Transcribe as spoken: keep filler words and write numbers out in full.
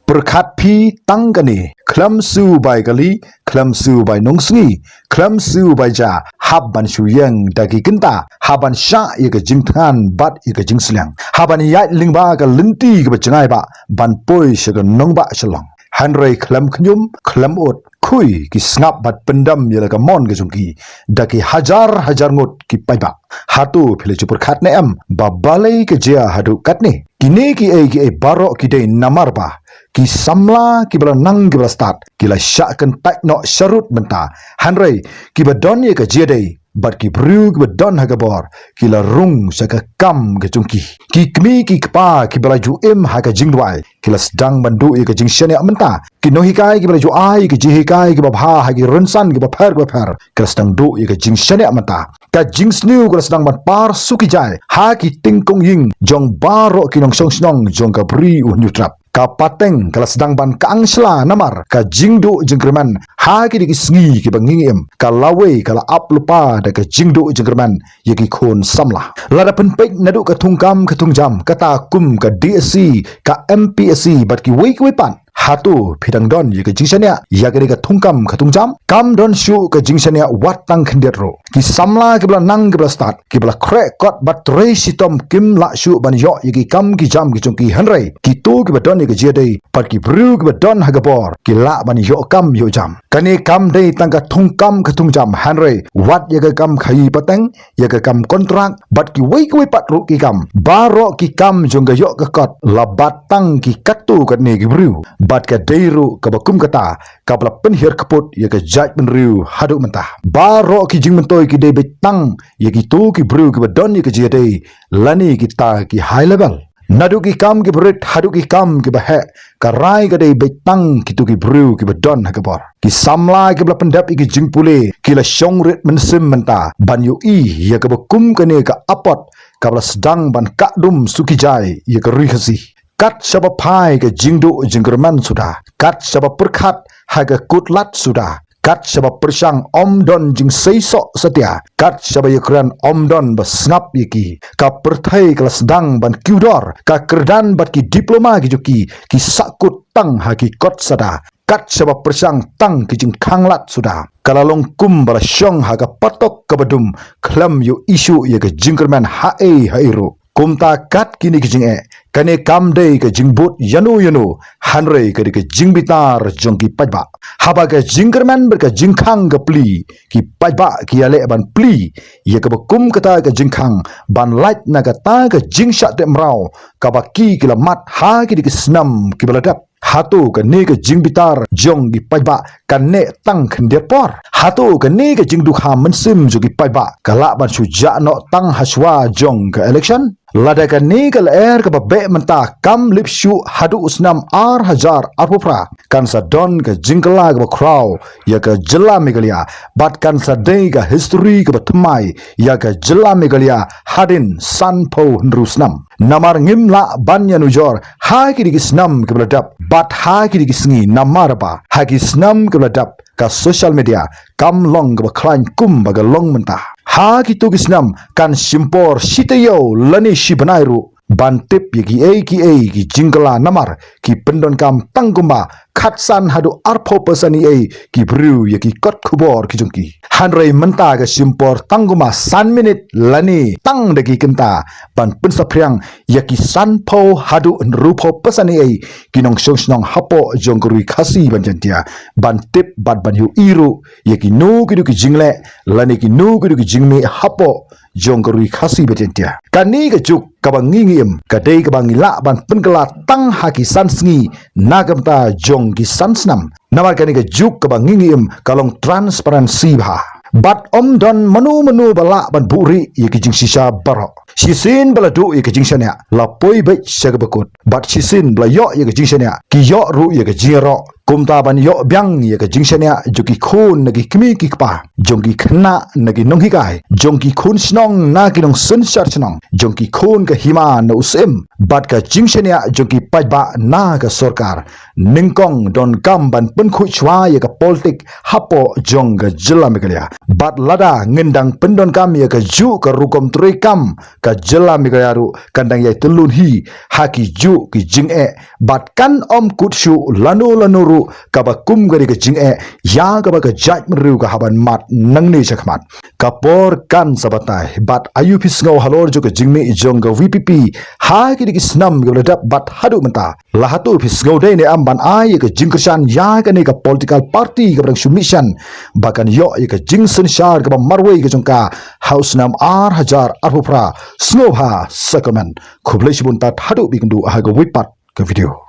Pyrkhat phi tang kane, khlem siew bai kali, khlem siew bai nongsngi, khlem siew bai ja, hap ban shu ïeng da ki kynta, hap ban shah ïa ka jingthngan bad ïa ka jingsliang, hap ban ïaid lyngba ka lynti kaba jngai ba ban poi sha ka nongbah Shillong. Hynrei khlem khñium, khlem ud, khui ki sngap bad pyndem ïa la ka mon ka jong ki da ki hajar hajar ngut ki paidbah. Hato phi la ju pyrkhat ne em ba balei ka jia haduh katne? Kine kiei kiei baroh ki dei namar ba ki samla kiba la nang kiba la stad ki la shah kyntait noh sharud mynta. Hynrei kiba don ïa ka jia dei bad ki briew kiba don ha ka bor ki la rung sha ka kam ka jong ki. Ki kmie ki kpa kiba la ju im ha ka jingduwai ki la sdang ban duh ïa ka jingshaniah mynta. Ki nonghikai kiba la ju ai ki jinghikai kiba bha ha ki rynsan kiba pher kiba pher ki la sdang duh ïa ka jingshaniah mynta. Ka jingsniew ka la sdang ban par suki jai ha ki tyngkong ïing jong baroh ki nongshong shnong jong ka Bri u Hynñiewtrep. Ka pateng ka la sdang ban kang shla namar ka jingduh jingkyrmen ha ki dei ki sngi kiba ngi im. Ka lawei ka la ap lypa da ka jingduh jingkyrmen ïa ki khun samla. Lada pynpeit naduh ka thungkam ka thungjam, kata kum ka D S C, ka M P S C bad kiwei kiwei pat, hato phi dang don ïa ka jingshaniah ïa ka dei ka thungkam ka thungjam? Kam don shuh ka jingshaniah wat tang khyndiat ruh. Ki samla kiba la nang kiba la stad, kiba la khreh kot bad trei shitom kim lah shuh ban ïoh ïa ki kam ki jam ki jong ki. Hynrei kito kiba don ïa ka jia dei bad ki briew kiba don ha ka bor ki lah ban ïoh kam ïoh jam. Kane kam dei tang ka thungkam ka thungjam, hynrei wat ïa ka kam khaïi pateng, ïa ka kam kontrak bad kiwei kiwei pat ruh ki kam. Baroh ki kam jong ka ïoh ka kot la bat tang ki katto katne ki briew. Bad ka dei ruh kaba kum kata kaba la pynhiar kput ïa ka jaitbynriew haduh mynta. Baroh ki jingmyntoi ki dei beit tang ïa kito ki briew kiba don ïa ka jia dei lane kita ki high level. Naduh ki kam kiba rit haduh ki kam kiba heh, ka rai ka dei beit tang kito ki briew kiba don ha ka bor. Ki samla kiba la pyndep ïa ki jingpule ki la shong rit mynsiem mynta ban ïohi ïa kaba kum kane ka apot kaba la sdang ban kah dum suki jai ïa ka Ri Khasi. Kat shaba phai ka jingduh jingkyrmen suda, kat shaba pyrkhat ha ka kut lad suda, kat shaba pyrshang ym don jingseisoh satia, kat shaba ïakren ym don ba sngap ïa ki. Ka pyrthei ka la sdang ban kiew dor, ka kyrdan bad ki diploma ki jong ki ki sahkut tang ha ki kot sada. Kat shaba pyrshang tang ki jingkhang lad suda, ka la long kum ba la shong ha ka patok kaba dum, khlem ïohi shuh ïa ka jingkyrmen haei haei ruh. Kumta kat kine ki jingeh, kane kam dei ka jingbud ïano ïano, hynrei ka dei ka jingbitar jong ki paidbah. Haba ka jingkyrmen bad ka jingkhang ka plie, ki paidbah ki ïaleh ban plie ïa kaba kum kata ka jingkhang ban lait na kata ka jingshah teh mraw kaba ki ki la mad ha ki dei ki snem kiba la dep. Hato kane ka jingbitar jong ki paidbah kan neh tang khyndiat por? Hato kane ka jingdukha mynsiem jong ki paidbah ka lah ban shu jah noh tang ha shuwa jong ka election? Lada kane ka lyer kaba beh mynta kam lip shuh haduh u snem ar hajar arphew phra, kan sa don ka jingkylla kaba khraw ïa ka jylla Meghalaya, bad kan sa dei ka history kaba thymmai ïa ka jylla Meghalaya hadien sanphew hynriew snem. Namar ngim lah ban ïanujor ha ki dei ki snem kiba la dep bad ha ki dei ki sngi, namar ba ha ki snem kiba la dep ka social media kam long kaba khlaiñ kum ba ka long mynta. Ha kito ki snem kan shim por shi taïew lane shi bnai ruh ban tip ïa kiei kiei ki jingkylla, namar ki pyndonkam tang kumba khatsan haduh arphew percent eiei ki briew ïa ki kot khubor ki jong ki. Hynrei mynta ka shim por tang kumba san minit lane tang da ki kynta ban pynsaphriang ïa ki sanphew haduh hynriewphew percent eiei ki nongshong shnong hapoh jong ka Ri Khasi bad Jaiñtia, ban tip bad ban ïohi ruh ïa kino kino ki jingleh lane kino kino ki jingmih hapoh jong ka Ri Khasi bad Jaiñtia. Kane ka juk kaba ngi ngi im ka dei kaba ngi lah ban pynkylla tang ha ki san sngi na ka bynta jong ki san snem. Namar kane ka juk kaba ngi ngi im ka long transparency bha. Bad ym don mano mano ba lah ban buhrieh ïa ki jingshisha baroh. Shisien ba la duh ïa ka jingshaniah la poi beit sha kaba kut. Bad shisien ba la ïoh ïa ka jingshaniah ki ïoh ruh ïa ka jingïaroh. Kumta ban ïoh biang ïa ka jingshaniah jong ki khun na ki kmie ki kpa, jong ki khynnah na ki nonghikai, jong ki khun shnong na ki nongsynshar shnong, jong ki khun ka hima na u syiem, bad ka jingshaniah jong ki paidbah na ka sorkar. Nyngkong donkam ban pynkhuid shuwa ïa ka politik hapoh jong ka jylla Meghalaya. Bad lada ngin dang pyndonkam ïa kajuh ka rukom treikam ka jylla Meghalaya ruh kan dang ïai tyllun hi ha ki juh ki jingeh bad kan ym kut shuh lano lano ruh kaba kum ka dei ka jingeh ïa kaba ka jaitbynriew ka hap ban mad nangne shakhmat. Ka por kan sa batai bad aiu phi sngew halor jong ka jingmih jong ka VPP ha kine ki snam kiba la dep bad haduh mynta? Lada hato phi sngew dei ne em ban ai ïa ka jingkyrshan ïa kane ka political party kaba dang shu mih shen ba kan ïoh ïa ka jingsynshar kaba marwei ka jong ka ha u snem ar hajar arphew phra, sngewbha sa comment. Khublei shibun tad haduh ba ïakynduh ha kawei pat ka video.